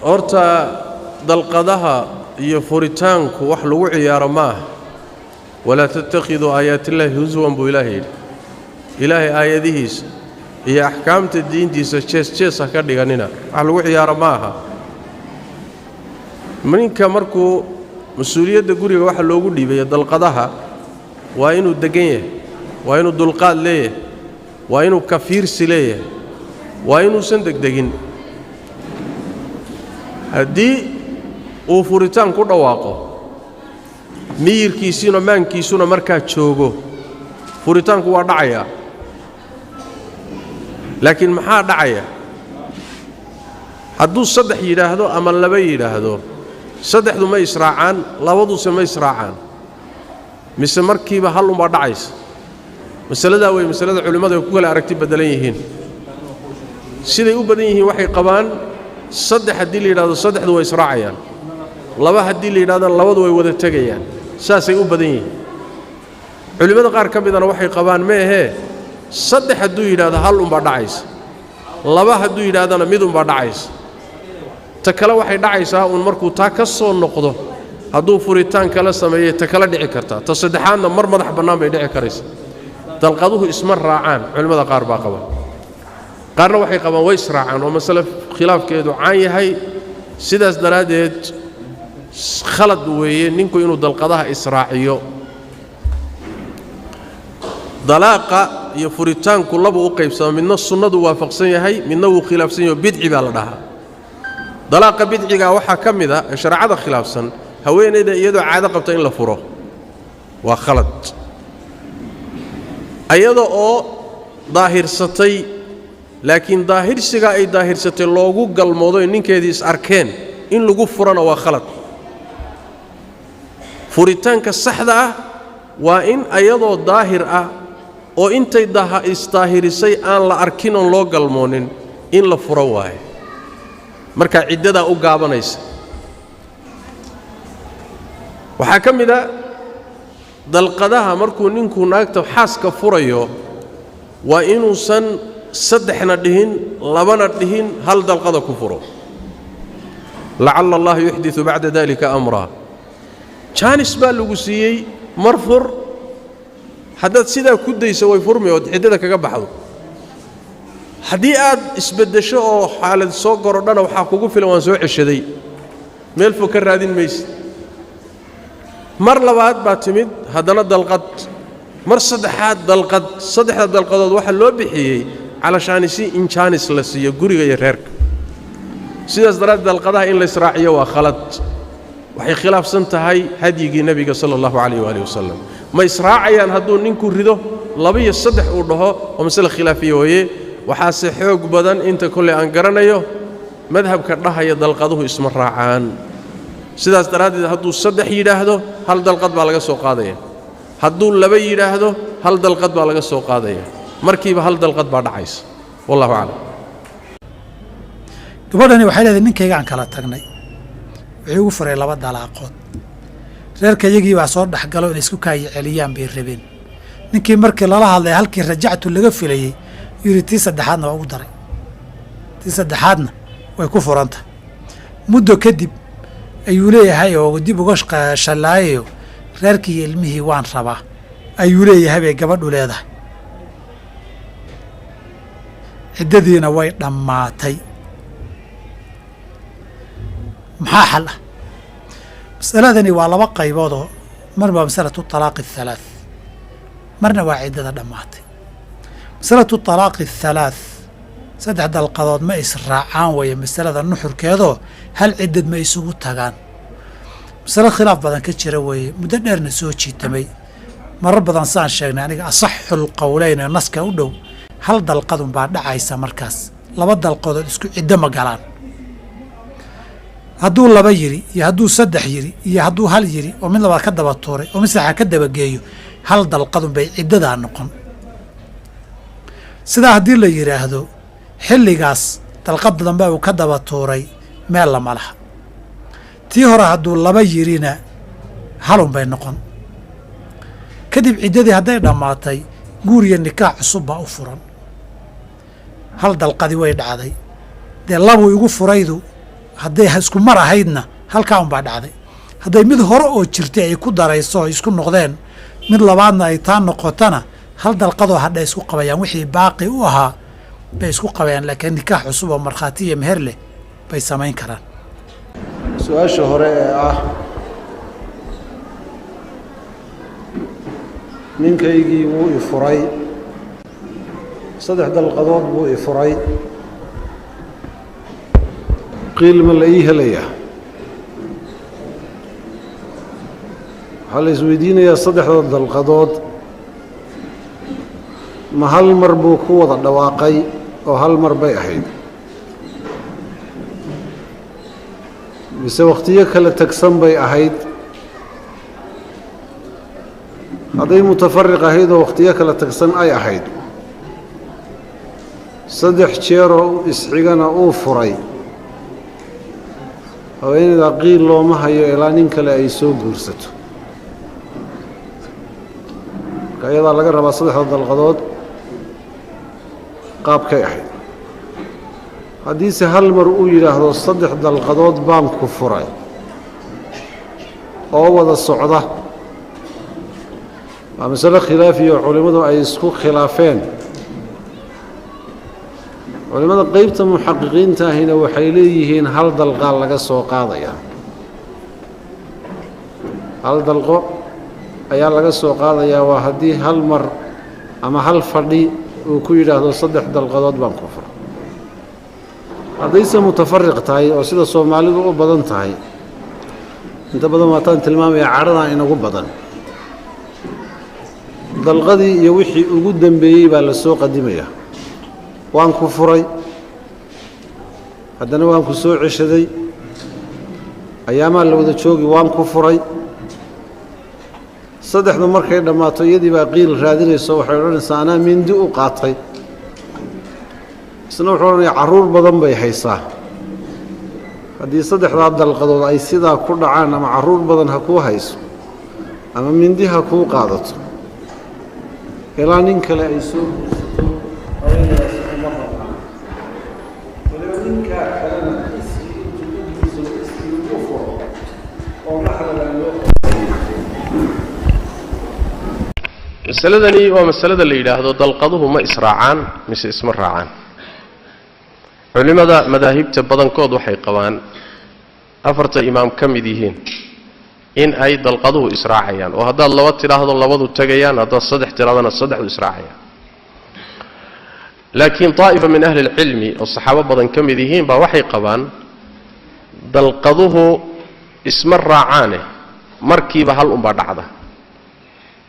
Horta dalqadaha iyo furitaanku wax lagu ciyaaro ma aha. Walaa tattakhiduu aayaatillaahi huswan, buu Ilaahay yidhi. Ilaahay aayadihiisa iyo axkaamta diintiisa jees jees ha ka dhiganina, wax lagu ciyaaro ma aha. Ninka markuu mas-uuliyadda guriga waxa loogu dhiibayo dalqadaha, waa inuu deggan yahay, waa inuu dulqaad leeyahay, waa inuu kafiirsi leeyahay, waa inuusan degdegin. Haddii uu furitaan ku dhawaaqo, miyirkiisiina maankiisuna markaa joogo, furitaanku waa dhacayaa. Laakiin maxaa dhacaya hadduu saddex yidhaahdo ama laba yidhaahdo? Saddexdu ma israacaan, labaduse ma israacaan, mise markiiba hal unbaa dhacaysa? Masaladaa wey masalada culimmadu ay ku kala aragti beddelan yihiin. Siday u badan yihiin waxay qabaan, saddex haddii la yidhahdo, saddexdu way israacayaan; laba haddii la yidhahdana, labadu way wada tegayaan. Saasay u badan yihiin. Culimmada qaar ka midana waxay qabaan, ma ahee, saddex hadduu yidhahdo hal unbaa dhacaysa, laba hadduu yidhahdana mid unbaa dhacaysa. Ta kale waxay dhacaysaa uun markuu taa ka soo noqdo. Hadduu furitaan kala sameeyey, ta kala dhici kartaa. Ta saddexaadna mar madax bannaan bay dhici karaysa. Dalqaduhu isma raacaan culimmada qaar baa qaba, qaarna waxay qabaan way israacaan, oo masale khilaafkeedu caan yahay. Sidaas daraaddeed khalad weeye ninku inuu dalqadaha israaciyo. Dalaaqa iyo furitaanku labuu u qaybsama: midna sunnadu waafaqsan yahay, midna wuu khilaafsan yaho, bidci baa la dhahaa. Dalaaqa bidcigaa waxaa ka mid a ee shareecada khilaafsan haweenayda iyadoo caado qabta in la furo, waa khalad. Ayada oo daahirsatay, laakiin daahirsigaa ay daahirsatay loogu galmoodoy, ninkeedii is arkeen, in lagu furana waa khalad. Furitaanka saxda ah waa in ayadoo daahir ah oo intay isdaahirisay aan la arkin oon loo galmoonin in la furo waaye. Markaa ciddadaa u gaabanaysa. Waxaa ka mid a dalqadaha, markuu ninku naagta xaaska furayo, waa inuusan saddexna dhihin, labana dhihin, hal dalqada ku furo. Lacalla allaha yuxdiu bacda dalika amraa. Jaanis baa lagu siiyey, mar fur. Haddaad sidaa ku dayso, way furmi ood ciddada kaga baxdo. Haddii aad isbeddesho oo xaalad soo gorodhana, waxaa kugu filan "waan soo ceshaday", meel fog ka raadin mayse. Mar labaad baa timid, haddana dalqad; mar saddexaad dalqad. Saddexda dalqadood waxaa loo bixiyey calashaani si in jaanis la siiyo guriga iyo reerka. Sidaas daraaddeed dalqadaha in la israaciyo waa khalad, waxay khilaafsan tahay hadyigii nebiga sala allahu calayh waaalih wasalam. Ma israacayaan hadduu ninku rido laba iyo saddex uu dhaho? Oo masale khilaafiya weeye. Waxaase xoog badan, inta kolley aan garanayo, madhabka dhahaya dalqaduhu isma raacaan. Sidaas daraaddeed hadduu saddex yidhaahdo, hal dalqad baa laga soo qaadaya; hadduu laba yidhaahdo, hal dalqad baa laga soo qaadaya. Markiiba hal dalqad baa dhacaysa. Wallahu aclam. Gabadhani waxay leedahay, ninkaygaan kala tagnay, wuxuu igu furay laba dalaaqood. Reerka iyagii baa soo dhexgalo, inay isku kaayi celiyaan bay rabeen. Ninkii markii lala hadlay, halkii rajactu laga filayey, yidhi tii saddexaadna waa ugu daray, tii saddexaadna way ku furanta. Muddo kadib ayuu leeyahay oo dib uga shallaayayo, reerkii iyo ilmihii waan rabaa, ayuu leeyahay, bay gabadhu leedahay. Ciddadiina way dhammaatay. Maxaa xal ah? Masaladani waa laba qayboodoo: mar waa masalatu talaaqi athalaath, marna waa ciddada dhammaatay. Masalatu talaaqi athalaath, saddex dalqadood ma israacaan weeye masalada nuxurkeedoo, hal ciddad ma isugu tagaan? Masalo khilaaf badan ka jira weeye, muddo dheerna soo jiitamay. Marar badan saan sheegnay aniga, asaxul qowleyn ee naska u dhow, hal dalqadun baa dhacaysa markaas. Laba dalqadood isku ciddo ma galaan. Hadduu laba yidhi iyo hadduu saddex yidhi iyo hadduu hal yidhi oo mid labaad ka daba tuuray oo mid saddexaad ka dabageeyo, hal dalqadun bay ciddadaa noqon. Sidaa haddii la yidhaahdo, xilligaas dalqad dambe uu ka daba tuuray meel lama laha. Tii hore hadduu laba yidhina, halun bay noqon. Kadib ciddadii hadday dhammaatay, guur iyo nikaax cusub baa u furan. Hal dalqadi way dhacday. Dee labuu igu furaydu hadday isku mar ahaydna halkaa unbaa dhacday. Hadday mid hore oo jirtay ay ku darayso oo isku noqdeen, mid labaadna ay taa noqotona, hal dalqadoo hadha isku qabayaan, wixii baaqi u ahaa bay isku qabayaan, laakiin nikaax cusub oo markhaati iyo meher leh bay samayn karaan. Su-aasha hore ee ah, ninkaygii wuu i furay, 3 dalqadood buu i furay, qiil ma la ii helayaa? Waxaa la isweydiinayaa, saddexda dalqadood ma hal mar buu ku wada dhawaaqay oo hal mar bay ahayd, mise wakhtiyo kala tagsan bay ahayd? Hadday mutafariq ahayd oo wakhtiyo kala tagsan ay ahayd, 3 jeeroo isxigana uu furay, haweeneydaa qiil looma hayo ilaa nin kale ay soo guursato. Marka iyadaa laga rabaa saddexda dalqadood qaabkay ahayd. Haddiise hal mar uu yidhaahdo 3 dalqadood baan ku furay oo wada socda, waa masalo khilaafiyo culimmadu ay isku khilaafeen. Culimmada qeybta muxaqiqiinta ahina waxay leeyihiin hal dalqaa laga soo qaadayaa, hal dalqo ayaa laga soo qaadayaa. Waa haddii hal mar ama hal fadhi uu ku yidhaahdo 3 dalqadood baan ku furay. Haddayse mutafariq tahay oo sida Soomaalidu u badan tahay, inta badan waataan tilmaamaya cadhadan inagu badan, dalqadii iyo wixii ugu dambeeyey baa la soo qadimayaa. Waan ku furay, haddana waan ku soo ceshaday, ayaamaa la wada joogi, waan ku furay. Saddexdu markay dhammaato iyadii baa qiil raadinayso, waxay odhanaysaa anaa mindi u qaatay. Isna wuxuu odhanayaa carruur badan bay haysaa. Haddii saddexdaa dalqadood ay sidaa ku dhacaan, ama carruur badan ha kuu hayso ama mindi ha kuu qaadato, ilaa nin kale ay soo guursato, haweeneydaasi uma rabaan. Waliba ninkaa kalena iskii intuu u guursado iskii ugu furo oo maxrala loo. Masaladani waa masalada la yidhaahdo dalqaduhu ma israacaan mise isma raacaan. Culimmada madaahibta badankood waxay qabaan, afarta imaam ka mid yihiin, in ay dalqaduhu israacayaan, oo haddaad 2 tidhaahdo labadu tegayaan, haddaad 3 tidhahdona saddexdu israacayaan. Laakiin daa'ifa min ahli alcilmi oo saxaabo badan ka mid yihiin baa waxay qabaan dalqaduhu isma raacaane, markiiba hal unbaa dhacda.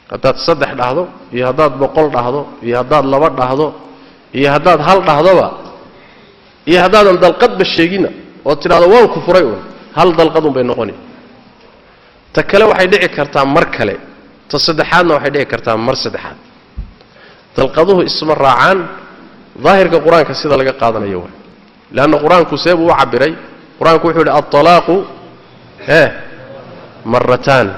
Haddaad 3 dhahdo iyo haddaad 100 dhahdo iyo haddaad 2 dhahdo iyo haddaad 1 dhahdoba iyo haddaadan dalqadba sheegina oo tidhahdo waan ku furay uun, hal dalqad unbay noqoni. Ta kale waxay dhici kartaa mar kale, ta saddexaadna waxay dhici kartaa mar saddexaad. Dalqaduhu isma raacaan, daahirka qur-aanka sida laga qaadanayo waay. Leanna qur-aanku see buu u cabbiray. Qur-aanku wuxuu yidhi altalaaqu marataan.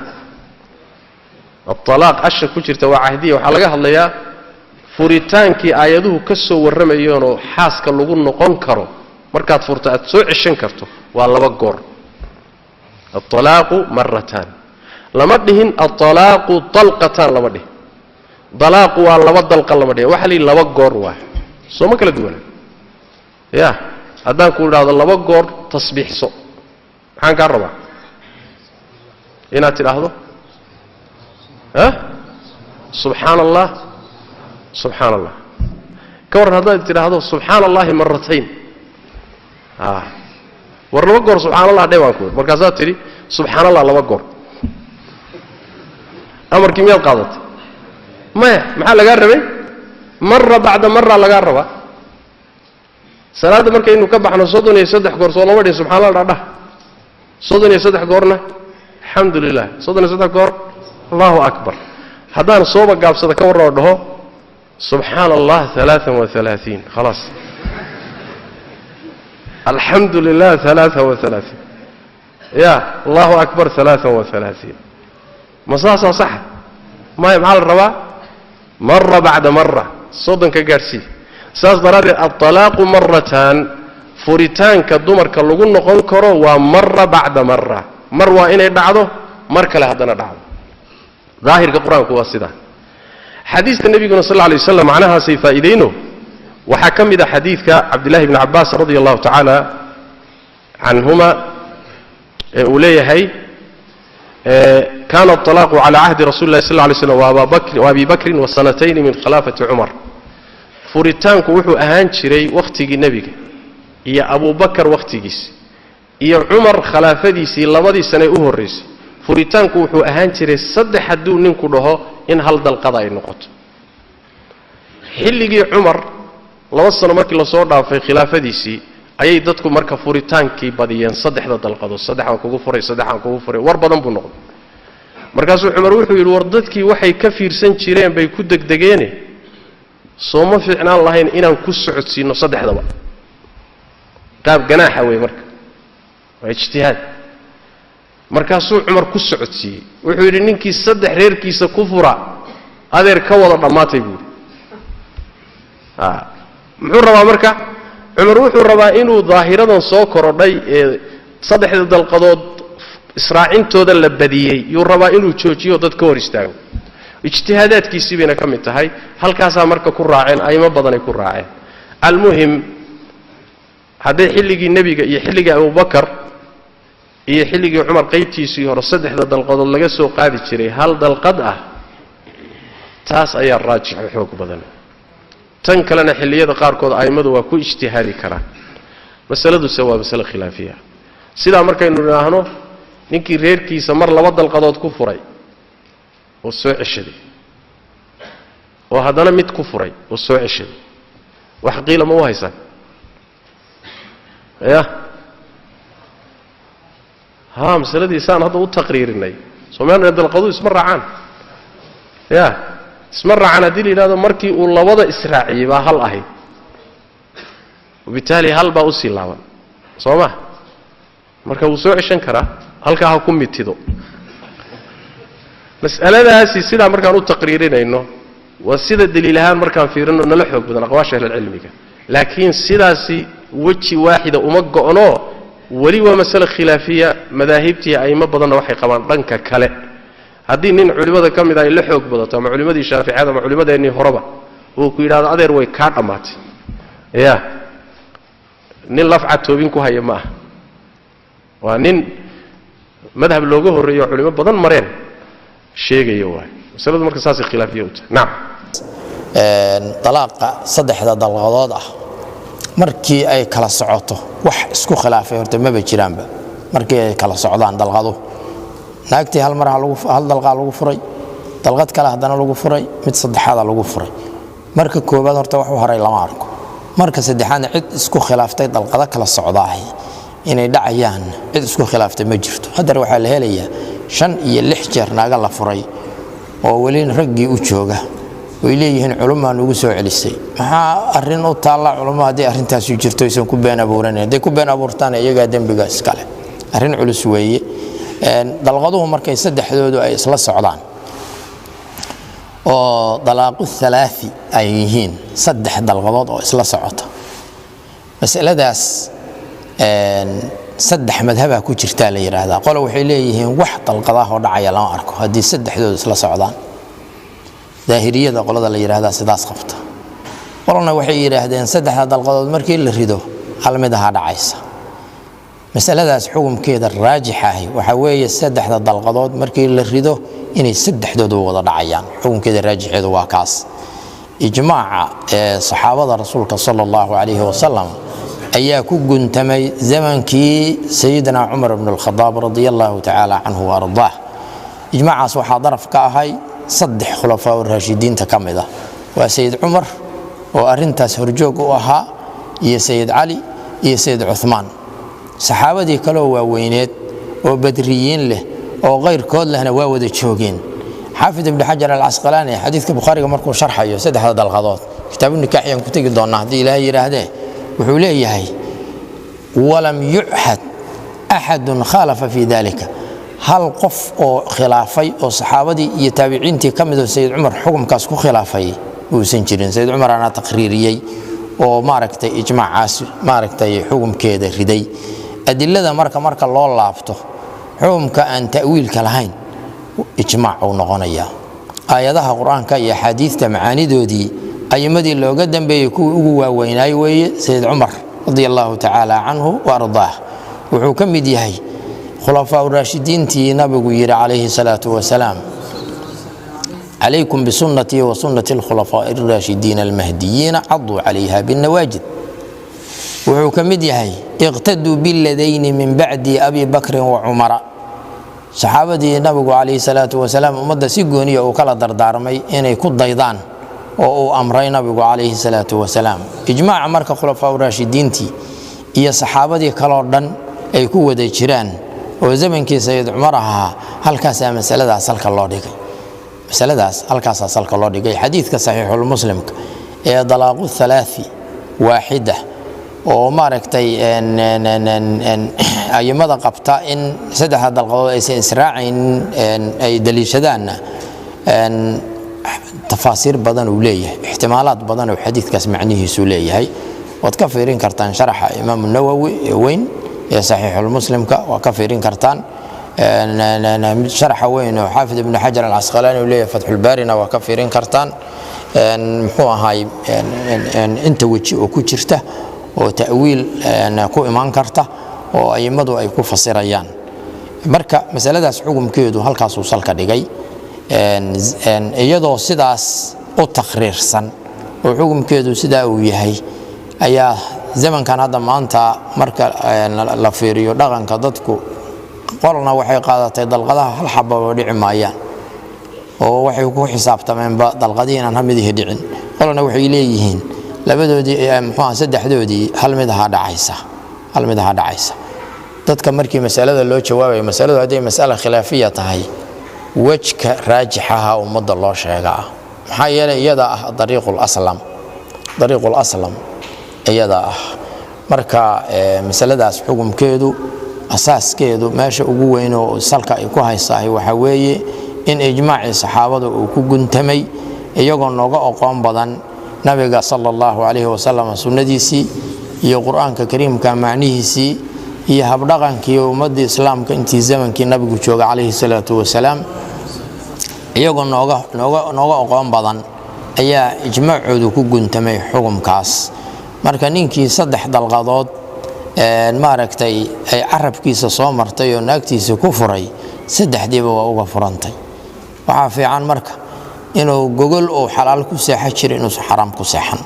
Altalaaq asha ku jirta waa cahdiya. Waxaa laga hadlayaa furitaankii aayaduhu ka soo warramayeenoo xaaska lagu noqon karo markaad furto aad soo ceshan karto, waa 2 goor. Altalaaqu marataan lama dhihin, altalaaqu dalqataan lama dhihin, dalaaqu waa 2 dalqa lama dhihin, waxaa la yidhi 2 goor waa. Soo ma kala duwana? Ya haddaan ku idhaahdo 2 goor tasbiixso, maxaan kaa rabaa inaad tidhaahdo? Subxaana allah, subxaana allah. Ka warran haddaad tidhaahdo subxaana allahi maratayn, war 2 goor subxaana allah dheh baan ku idhi, markaasaad tidhi subxaana allah 2 goor, amarkii miyaad qaadatay? Maya. Maxaa lagaa rabay? Mara bacda mara lagaa rabaa. Salaadda markaynu ka baxno 33 goor soo lama dhihin subxana allah dhadhah, 33 goorna alxamdu lilah, 33 goor allahu akbar. Haddaan sooba gaabsada ka warrao dhaho subxaana allah 33, khalaas, alxamdu lilah 33, ya allahu akbar 33, ma saasaa saxa? Maya. Maxaa la rabaa? Mara bacda mara, 30 ka gaadhsii. Saas daraaddeed altalaaqu marataan, Furitaanka dumarka lagu noqon karo waa mara bacda mara, mar waa inay dhacdo, mar kale haddana dhacdo. Daahirka qur-aanku waa sidaa. Xadiista nebiguna sal lla lay waslam macnahaasay faa'iidayno. Waxaa ka mid a xadiidka Cabdillahi bni Cabbaas radia allahu tacaala canhuma ee uu leeyahay kaana aطalaaqu cala cahdi rasuli llahi sal lla lay slam wa abi bakrin wa sanatayni min khilaafati cumar. Furitaanku wuxuu ahaan jiray wakhtigii nebiga iyo Abubakar wakhtigiisi iyo Cumar khilaafadiisii, labadii sane u horraysay. Furitaanku wuxuu ahaan jiray saddex hadduu ninku dhaho in hal dalqada ay noqoto. Xilligii Cumar, 2 sano markii lasoo dhaafay khilaafadiisii, ayay dadku marka furitaankii badiyeen, saddexda dalqadood, saddexaan kugu furay, saddexaan kugu furay, war badan buu noqday. Markaasuu Cumar wuxuu yidhi, war dadkii waxay ka fiirsan jireen bay ku degdegeene, sooma fiicnaan lahayn inaan ku socodsiinno saddexdaba? Qaab ganaaxa wey, marka waa ijtihaad. Markaasuu Cumar ku socodsiiyey, wuxuu yidhi ninkii saddex reerkiisa ku fura adeer ka wada dhammaatay buu yidhi. Muxuu rabaa marka Cumar? Wuxuu rabaa inuu daahiradan soo korodhay ee saddexda dalqadood israacintooda la badiyey yuu rabaa inuu joojiyo, dad ka hor istaago. Ijtihaadaadkiisii bayna ka mid tahay. Halkaasaa marka ku raaceen, aymo badanay ku raaceen. Almuhim, hadday xilligii nebiga iyo xilligii Abubakar iyo xilligii Cumar qaybtiisii hore saddexda dalqadood laga soo qaadi jiray hal dalqad ah, taas ayaa raajixo xoog badan. Tan kalena xilliyada qaarkood a'immadu waa ku ijtihaadi karaan. Masaladuse waa masale khilaafiya. Sidaa markaynu idhaahno, ninkii reerkiisa mar 2 dalqadood ku furay oo soo ceshaday, oo haddana mid ku furay oo soo ceshaday, wax qiila ma u haysaan? Ya haa, masaladii saan hadda u taqriirinay, soomaalina dalqaduhu isma raacaan, ya isma raacaan. Haddii la yidhahdo markii uu labada israaciyey baa hal ahayd, wabitaali hal baa usii laaban, soo ma? Marka wuu soo ceshan karaa, halkaa ha ku mitido. Mas'aladaasi sidaa markaan u taqriirinayno waa sida daliil ahaan markaan fiirino nala xoog badan aqwaasha ahlulcilmiga, laakiin sidaasi weji waaxida uma go'no, weli waa masale khilaafiya. Madaahibtii a'imo badanna waxay qabaan dhanka kale. Haddii nin culimmada ka mid ay la xoog badato, ama culimmadii Shaaficiyada ama culimmadeennii horeba, uu ku yidhahdo adeer way kaa dhammaatay, ya nin lafca toobin ku haya ma aha, waa nin madhab looga horreeyo culimo badan mareen sheegaya waay. Masaladu marka saasay khilaafiya u tahay. Nacam. Dalaaqa saddexda dalqadood ah markii ay kala socoto wax isku khilaafay horta maba jiraanba. Markii ay kala socdaan dalqadu, naagtii hal mar hal dalqaa lagu furay, dalqad kale haddana lagu furay, mid saddexaada lagu furay. Marka koowaad horta wax u haray lama arko. Marka saddexaadna cid isku khilaaftay dalqado kala socdaahi inay dhacayaan cid isku khilaaftay ma jirto. Haddana waxaa la helayaa 5 iyo 6 jeer naaga la furay oo weli raggii u jooga way leeyihiin culumaa nugu soo celisay. Maxaa arrin u taalla culummo haddii arrintaasi jirto aysan ku been abuuranayn? Hadday ku been abuurtaan iyagaa dembiga iskale. Arrin culus weeye. Dalqaduhu markay saddexdoodu ay isla socdaan oo dalaaqu thalathi ay yihiin, saddex dalqadood oo isla socota, masaladaas saddex madhabaa ku jirtaa la yidhaahdaa. Qole waxay leeyihiin wax dalqadaah oo dhacaya lama arko haddii saddexdoodu isla socdaan. Daahiriyada qolada la yidhaahdaa sidaas qabta. Qolna waxay yidhaahdeen saddexda dalqadood markii la rido hal mid ahaa dhacaysa. Masaladaas xukumkeeda raajix ahi waxaa weeye saddexda dalqadood markii la rido inay saddexdoodu wada dhacayaan. Xukumkeeda raajixeedu waa kaas. Ijmaaca ee saxaabada rasuulka sala allahu calayhi wasalam ayaa ku guntamay zamankii Sayidina Cumar ibn Alkhadaab radia allahu tacaala canhu wa ardaah. Ijmaacaas waxaa daraf ka ahay saddex khulafaa raashidiinta ka mid ah, waa Sayid Cumar oo arrintaas horjoog u ahaa, iyo Sayid Cali iyo Sayid Cuhmaan. Saxaabadii kaloo waaweyneed oo badriyiin leh oo kayrkood lehna waa wada joogeen. Xaafid Ibni Xajar Alcasqalaani xadiidka Bukhaariga markuu sharxayo saddexda dalqadood, kitaabu nikaax ayaan ku tegi doonnaa haddii Ilaahay yidhaahdee, wuxuu leeyahay walam yuchad axadun khaalafa fii dalika. Hal qof oo khilaafay oo saxaabadii iyo taabiciintii ka midoo Sayid Cumar xukumkaas ku khilaafay uusan jirin. Sayid Cumar anaa taqriiriyey Oo maaragtay ijmaacaas maaragtay xukumkeeda riday adilada marka loo laabto xukumka aan ta'wiilka lahayn ijmaac uu noqonayaa. Aayadaha Qur-aanka iyo axaadiidta macaanidoodii ayimadii looga dambeeyey kuwii ugu waaweynaay weeye. Sayid Cumar radia allahu tacaala canhu wa ardaah wuxuu ka mid yahay khulafaa raashidiintii nabigu yidhi calayhi salaatu wasalaam: "Calaykum bisunnatii wa sunnati alkhulafaa'i alraashidiina almahdiyiina, caduu calayha binnawaajid." Wuxuu ka mid yahay "iqtaduu biladayni min bacdi Abi Bakrin wa Cumara", saxaabadii nabigu calayhi salaatu wasalaam ummadda si gooniya uu kala dardaarmay inay ku daydaan oo uu amray nabigu calayhi salaatu wasalaam. Ijmaaca marka khulafaa raashidiintii iyo saxaabadii kaloo dhan ay ku wada jiraan oo zamankii Sayid Cumar ahaa, halkaasaa masaladaas halka loo dhigay, masaladaas halkaasaa salka loo dhigay. Xadiidka saxiixulmuslimka ee dalaaqu halaai waaxida oo maaragtay ayimada qabta in saddexda dalqadood aysan israacaynin ay daliishadaanna, tafaasiir badan uu leeyahay, ixtimaalaad badan oo xadiidkaas macnihiisu leeyahay, waad ka fiirin kartaan sharaxa Imaamu Nawowi ee weyn ee saxiixulmuslimka, waa ka fiirin kartaan sharaxa weyn oo Xaafid Ibnu Xajar Alcasqalaani uu leeyahay Fatxulbaarina, waa ka fiirin kartaan muxuu ahaay inta weji oo ku jirta oo ta'wiil ku imaan karta oo a'immadu ay ku fasirayaan. Marka masaladaas xukumkeedu halkaasuu salka dhigay, iyadoo sidaas u takhriirsan oo xukumkeedu sidaa uu yahay ayaa zamankan hadda maanta marka la fiiriyo dhaqanka dadku, qolna waxay qaadatay dalqadaha hal xababa dhici maayaan oo waxay ku xisaabtameenba dalqadihii inaan hal midihi dhicin, qolna waxay leeyihiin labadoodii, muxuu, saddexdoodii hal mid ahaa dhacaysa, hal mid ahaa dhacaysa. Dadka markii masalada loo jawaabayo, masaladu hadday mas'ala khilaafiya tahay, wejka raajixaha ummadda loo sheegaa, maxaa yeelay iyadaa ah dariiqul aslam, dariiqul aslam iyadaa ah. Marka masaladaas xukumkeedu asaaskeedu meesha ugu weyn oo salka ay ku haysahay waxaa weeye in ijmaacii saxaabada uu ku guntamay, iyagoo nooga oqoon badan nabiga sala allahu calayhi wasalam sunnadiisii iyo Qur-aanka kariimka macnihiisii iyo habdhaqankii ummaddii islaamka intii zamankii nabigu jooga calayhi salaatu wasalaam, iyagoo nooga oqoon badan ayaa ijmaacoodu ku guntamay xukumkaas. Marka ninkii saddex dalqadood maaragtay ay carabkiisa soo martay oo naagtiisa ku furay, saddexdiiba waa uga furantay. Waxaa fiican marka inuu gogol uu xalaal ku seexan jira inuusan xaraam ku seexan.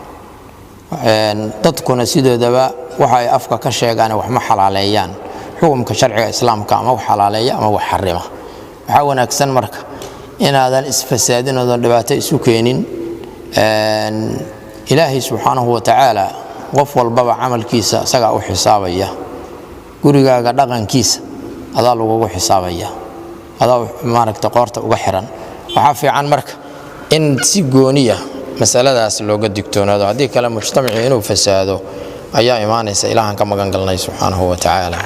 Dadkuna sidoodaba waxa ay afka ka sheegaan wax ma xalaaleeyaan, xukumka sharciga islaamka ama wax xalaaleeya ama wax xarima. Waxaa wanaagsan marka inaadan isfasaadin oodan dhibaato isu keenin. Ilaahay subxaanahu wa tacaala qof walbaba camalkiisa isagaa u xisaabaya. Gurigaaga dhaqankiisa adaa lagugu xisaabaya, adaa maaragta qoorta uga xiran. Waxaa fiican marka in si gooniya masaladaas looga digtoonaado, haddii kale mujtamacii inuu fasaado ayaa imaanaysa. Ilaahan ka magan galnay subxaanahu wa tacaala.